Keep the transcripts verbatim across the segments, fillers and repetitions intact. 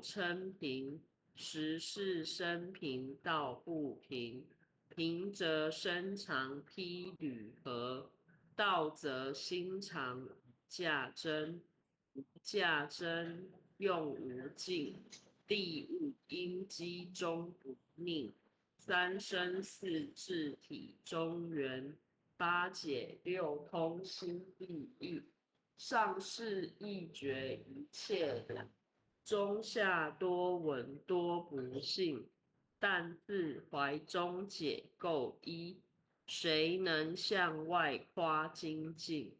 称平，时是升平道不平。平则身长披履合，道则心长无价争。无价争，用无尽，利物因机终不佞。三生四至体中圆，八解六通心必异。上士亦觉一切了，中下多闻多不信，但自怀中解构一，谁能向外夸精进？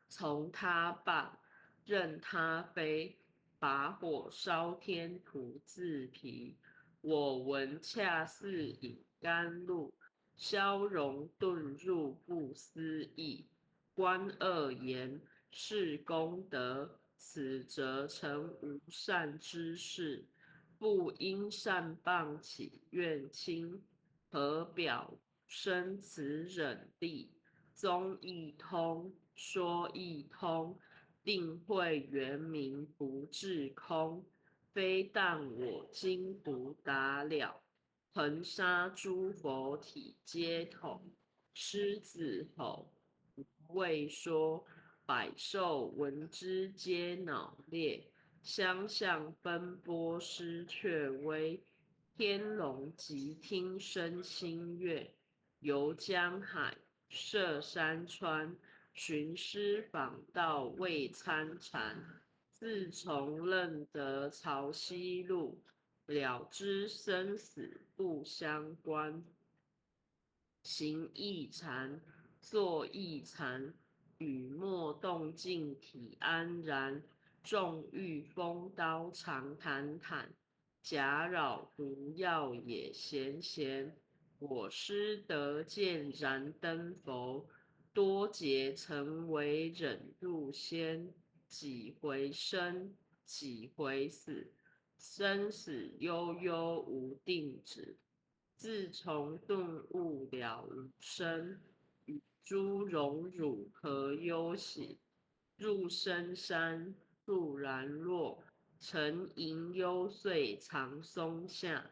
从他半，任他飞，把火烧天徒自疲。我闻恰似饮甘露，消融顿入不思议。观二言，是功德，此则成无善之事，不因善谤起怨轻，何表 生此忍力，宗亦通，说亦通，定慧圆明不至空，非但我今独达了，恒沙诸佛体皆统。狮子吼，无畏缩，百兽闻之皆脑裂，相向奔波失却微，天龙即听声心悦， 游江海，涉山川，寻师访道未参禅。自从认得潮汐路，了知生死不相关。行亦禅，坐亦禅，雨墨动静体安然。纵遇风刀长坦坦， 假扰毒药也闲闲。我师得见燃灯佛，多劫曾为忍辱仙，几回生，几回死，生死悠悠无定止。自从顿悟了无生，与诸荣辱何忧喜？ 入深山，住兰若，沉吟幽邃藏松下，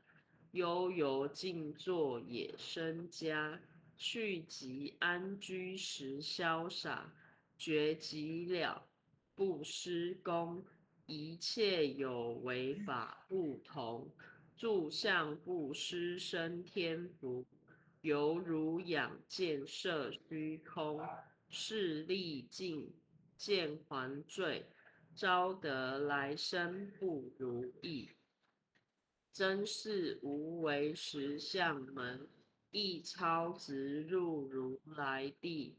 悠游静坐野生家，去即安居时潇洒，觉即了，不失功，一切有为法不同，住相不失生天福，犹如仰见射虚空， 视历尽，见还坠，招得来生不如意。真是无为实相门，一超直入如来地。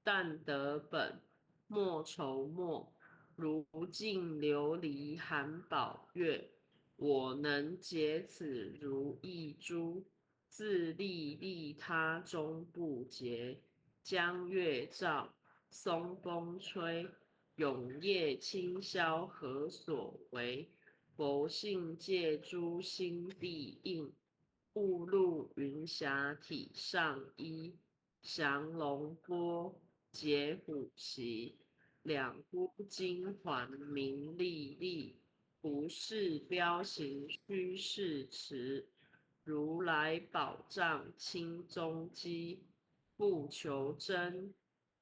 但得本，莫愁没，如镜琉璃含宝月。我能解此如意珠， 自利利他终不竭。江月照，松风吹，永夜清宵何所为？佛性借诸心地应，误入云霞体上衣。降龙波，解虎袭，两呼金环明历历，不是雕形虚是词， 如来宝藏清踪迹，不求真，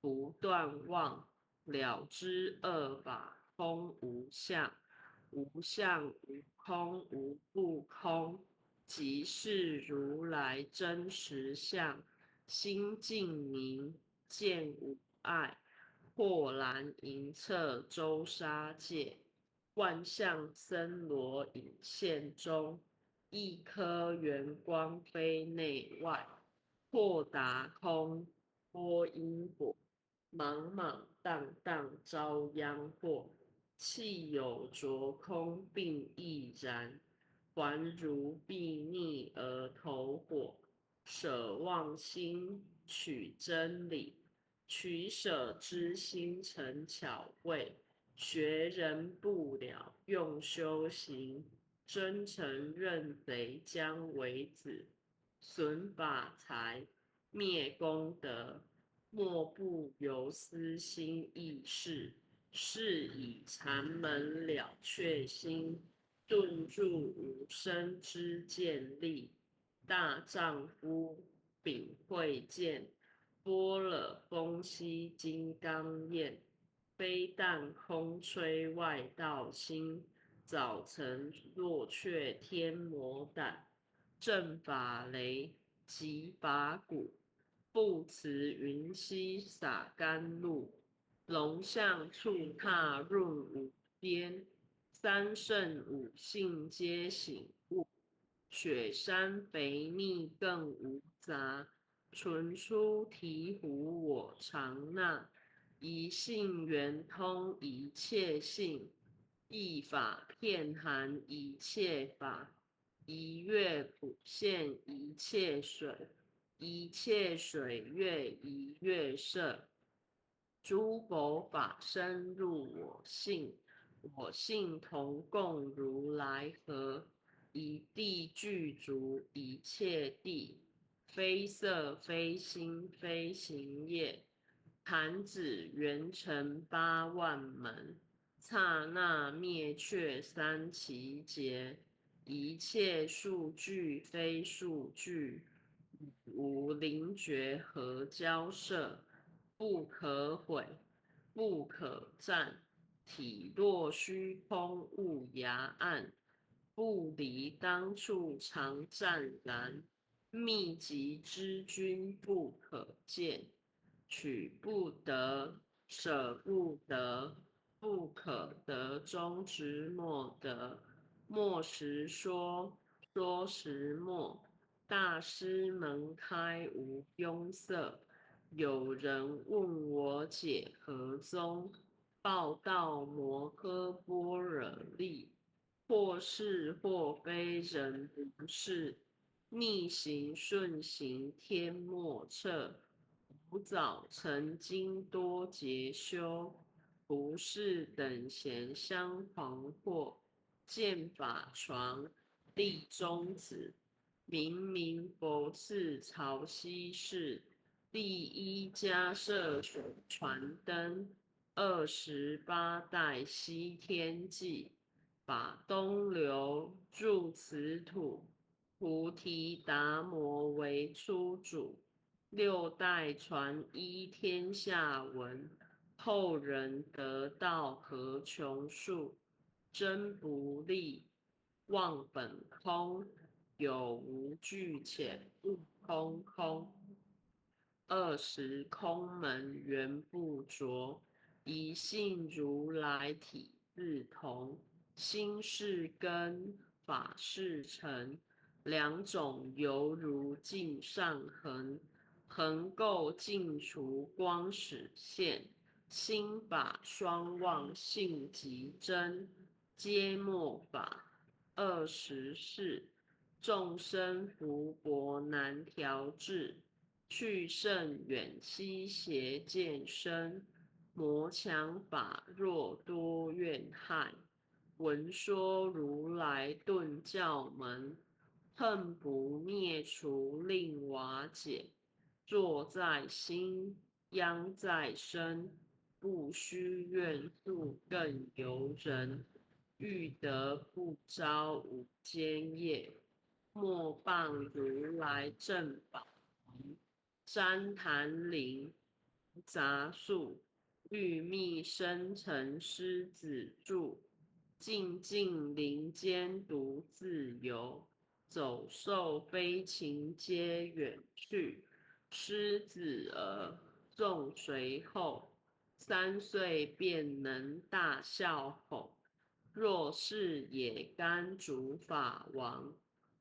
不断妄，了知二法空无相，无相无空无不空，即是如来真实相。心净明，见无碍，豁然盈彻周沙界。 万象森罗影现中，一颗圆光飞内外，豁达空，般因果，茫茫荡荡遭殃祸。气有着空病亦然，还如睥睨而投火。舍妄心，取真理， 取舍之心诚巧慧，学人不了用修行，真诚认贼将为子，损法财，灭功德，莫不由私心意识，是以禅门了却心，顿柱无声之见立，大丈夫秉慧见，般若风息金刚焰，非但空吹外道心，早曾若却天魔胆，震法雷击法鼓，不辞云栖洒甘露，龙象触踏润无边，三圣五性皆醒悟，雪山肥腻更无杂， 存出醍醐我常那，一性圆通一切性，一法遍含一切法，一月普现一切水，一切水月一月色。诸佛法身入我性，我性同共如来河，一地具足一切地， 非色非心非行业，弹指圆成八万门，刹那灭却三祇劫，一切数俱非数俱，语无灵觉何交涉，不可毁，不可占，体若虚空无涯岸，不离当处常湛然， 密集之君不可见，取不得，舍不得，不可得中执莫得，默时说，说时默，大师门开无拥塞。有人问我解何宗，报道摩诃般若力， 或是或非人不是，逆行顺行天莫测。吾早曾经多劫修，不是等闲相誑惑，见法床，立中止，明明佛次潮汐事，第一迦叶水传灯，二十八代悉天记， 法东流入此土，菩提达摩为初祖，六代传依天下文，后人得道何穷数，真不立，望本空，有无俱浅，悟空空。 二十空门缘不着，一性如来体自同。心是根，法是尘，两种犹如镜上恒，恒垢尽除光始现，心法双忘性即真，皆末法。二十四，众生福薄难调制， 去甚远栖邪见深，魔强法弱多怨害。闻说如来顿教门，恨不灭除令瓦解。作在心，殃在身，不须怨诉更尤人。欲得不招无间业，莫谤如来正法门。 旃檀林杂树，欲觅深沉狮子住。尽尽林间独自游，走兽飞禽皆远去。狮子儿，纵随后，三岁便能大啸吼。若是野干逐法王，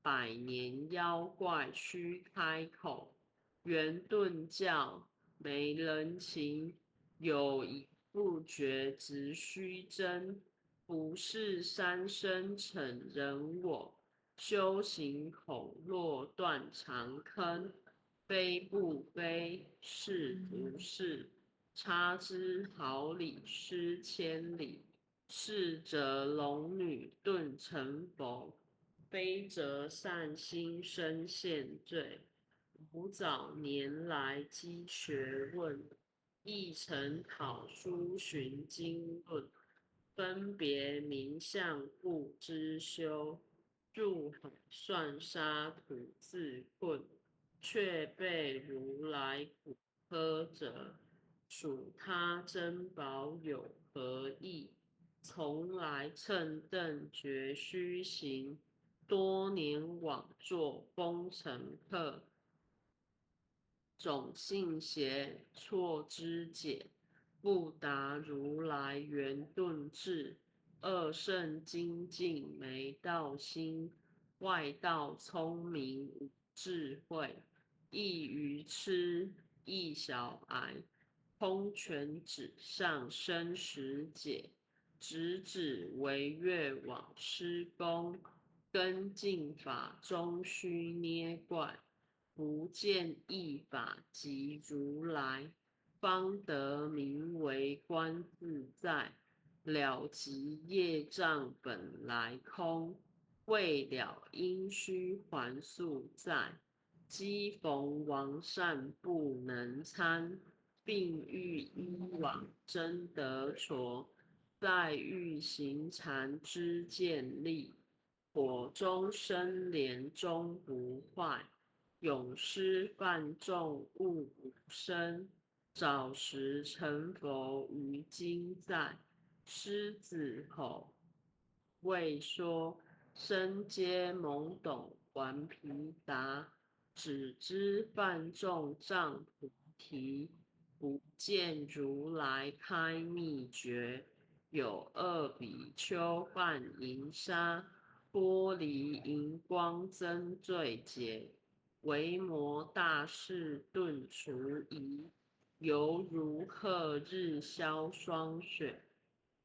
百年妖怪须开口。圆顿教没人情，有疑不决直须争。不是三生逞人我，修行恐落断常坑。非不非，是不是，差之毫厘失千里。 是则龙女顿成佛，非则善心深陷罪。吾早年来积学问，亦曾考诸寻经论。分别名相不知休，入海算沙徒自困，却被如来苦 呵者，数他珍宝有何益？从来乘镫觉须行，多年枉作风尘客。总信邪错知解，不达如来圆顿智。二圣精进没道心，外道聪明无 智慧，亦愚痴，亦小癌，空拳指上生死劫，直指惟越往施功，根尽法中须捏怪，不见一法即如来，方得名为观自在，了即业障本来空，未了应须还宿在。 机逢王善不能参，并欲依往争得着，再遇行禅知见力，火中生莲终不坏，永失犯众悟无生，早时成佛于今在。狮子吼，未说，身皆懵懂还疲达， 只知犯众障菩提，不见如来开密诀。有二比丘犯淫杀，剥离淫光增罪劫，维摩大士顿除疑，犹如何日消霜雪，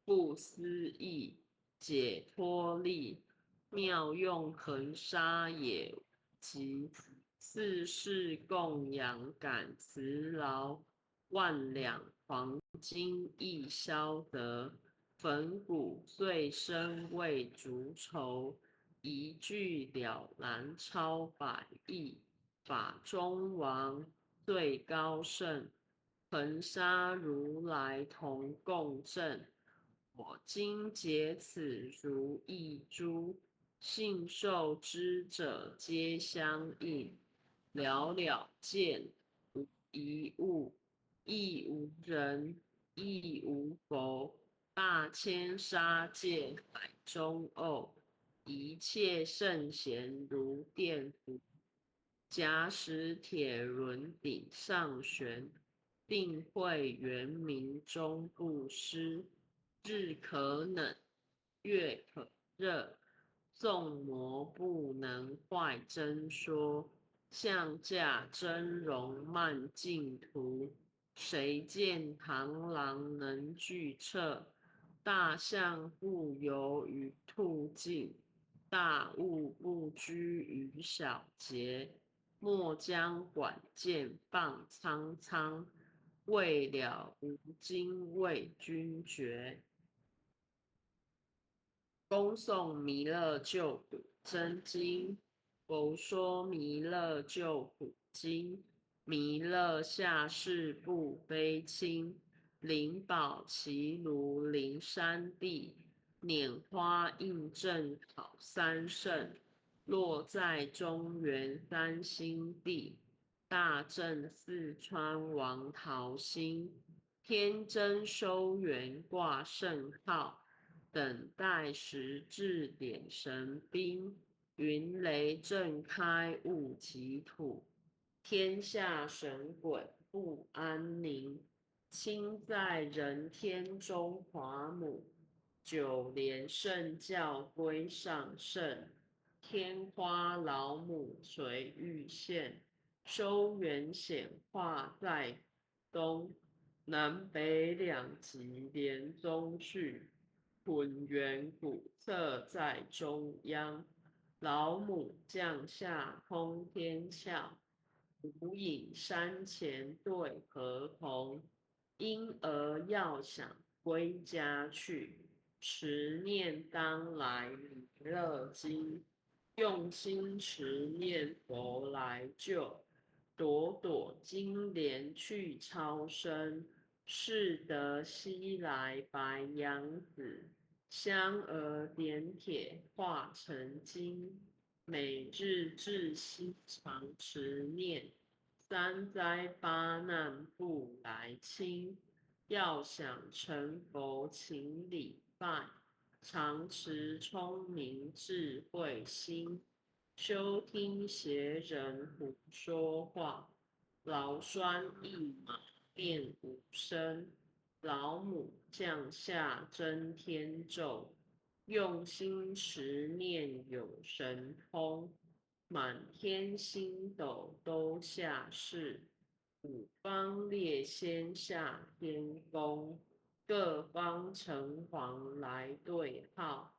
不思议 解脱力，妙用恒沙也无极。四世供养感慈劳，万两黄金亦销得，粉骨碎身为足酬，一具了然超百亿，法中王最高胜，恒沙如来同共振。 我今解此如意珠，信受之者皆相应。了了见，无一物，亦无人，亦无佛。大千沙界海中沤，一切圣贤如电浮。 假使铁轮顶上悬，定会圆明终不失。日可冷，月可热，众魔不能坏真说。象驾峥嵘漫净土， 谁见螳螂能拒掣？大象不游于兔径，大物不拘于小节。莫将短见放苍苍，未了吾今为君绝。 恭诵弥勒救苦真经。佛说弥勒救苦经。弥勒下世不悲亲，灵宝齐如灵山地，拈花印证好三圣，落在中原三星地，大震四川王陶兴。 天真收元挂圣号，等待时至点神兵。云雷震开五极土，天下神鬼不安宁。亲在人天中华母，九莲圣教归上圣。天花老母垂玉线，收元显化在 东，南北两极莲宗聚，浑圆古刹在中央。老母降下通天窍，无影山前对何同？婴儿要想归家去，持念当来弥勒经。 用心持念佛来救，朵朵金莲去超生，适得西来白杨子，香而点铁化成金，每日至心常持念，三灾八难不来侵。要想成佛勤礼拜，常持聪明智慧心，休听邪人胡说话。劳酸一马便无声，老母降下争天咒，用心持念有神通，满天星斗都下视，五方列仙下天宫，各方城隍来对号，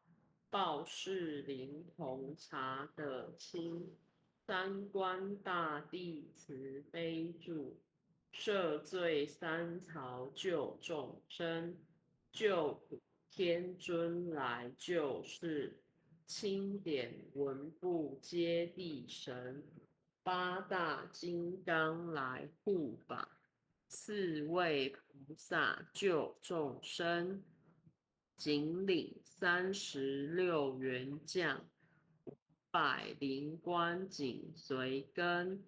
报事灵童查得清，三官大帝慈悲助，赦罪三曹救众生，救苦天尊来救世，钦点文部揭谛神，八大金刚来护法，四位菩萨救众生，紧领三十六员将，五百灵官紧随跟，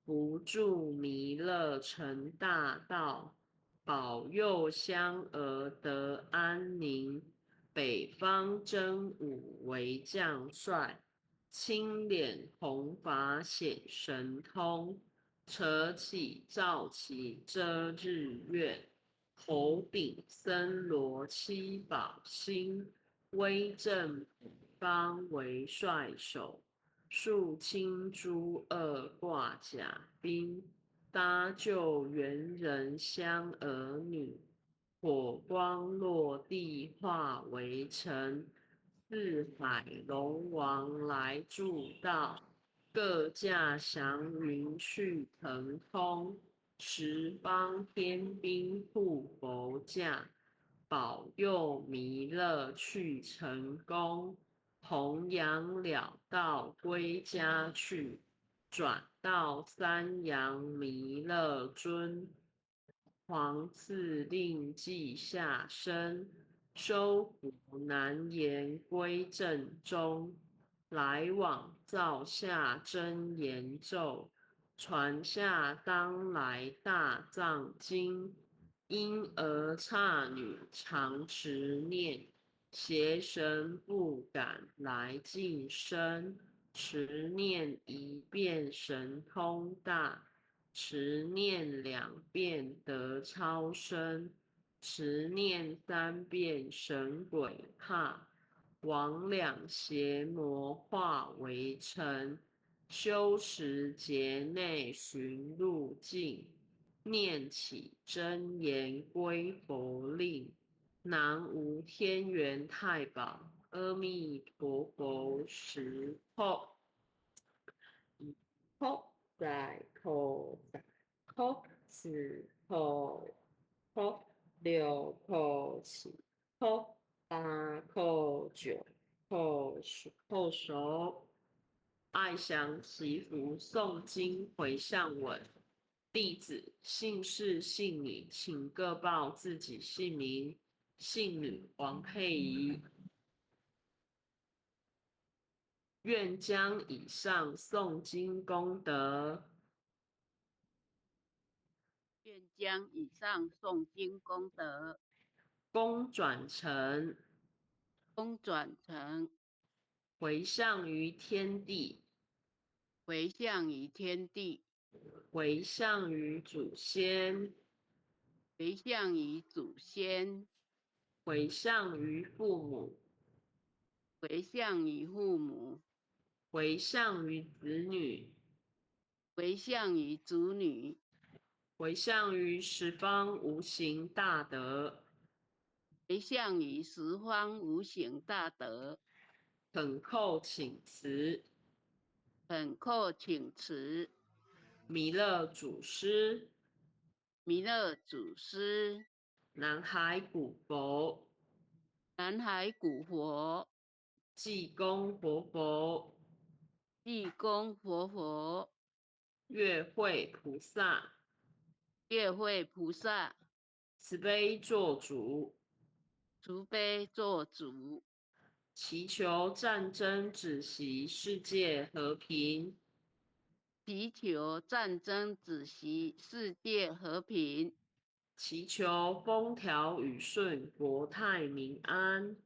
扶助弥勒成大道，保佑香儿得安宁。北方真武为将帅，钦点弘法显神通， 扯起罩起遮日月，头顶森罗七宝星，威震北方为帅首，肃清诸恶挂甲兵，搭救元人香儿女， 火光落地化为尘，四海龙王来助道，各驾祥云去腾空，十方天兵护佛驾，保佑弥勒去成宫，弘扬了道归家去，转到三阳弥勒尊。 皇赐令即下生，收服南閻归正中，来往造下真言咒，传下当来大藏经。因而刹女常持念，邪神不敢来近身，持念一遍神通大， 持念两遍得超生，持念三遍神鬼怕，亡两邪魔化为尘，修持劫内寻路径，念起真言归佛令。南无天元太保阿弥陀佛。十。Hop, 再扣三，扣四，扣，扣六，扣七，扣八，扣九，扣十，扣十。爱想祈福诵经回向文。弟子姓氏姓女，请各报自己姓名。姓女王佩仪。 愿将以上诵经功德，愿将以上诵经功德，功转成，功转成，回向于天地，回向于天地，回向于祖先，回向于祖先，回向于父母，回向于父母，回向于子女，回向于子女，回向于十方无形大德，回向于十方无形大德。恳叩请慈，恳叩请慈，弥勒祖师，弥勒祖师，南海古佛，南海古佛， 济公活佛，济公活佛，月慧菩萨，月慧菩萨，慈悲做主，慈悲做主，祈求战争止息，世界和平。祈求战争止息，世界和平。祈求风调雨顺，国泰民安。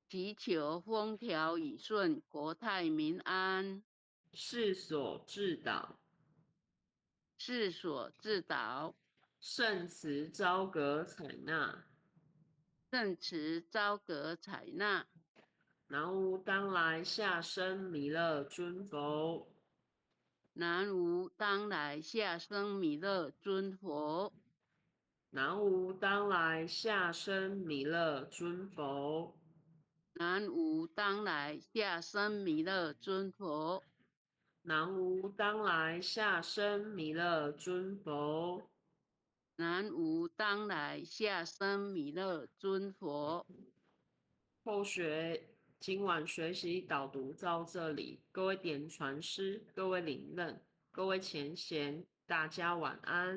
祈求风调雨顺，国泰民安。适所致祷，适所致祷，圣词昭格采纳，圣词昭格采纳。南无当来下生弥勒尊佛。南无当来下生弥勒尊佛。南无当来下生弥勒尊佛。南无当来下生弥勒尊佛。南无当来下生弥勒尊佛。南无当来下生弥勒尊佛。后学，今晚学习导读到这里。各位点传师，各位领任，各位前贤，大家晚安。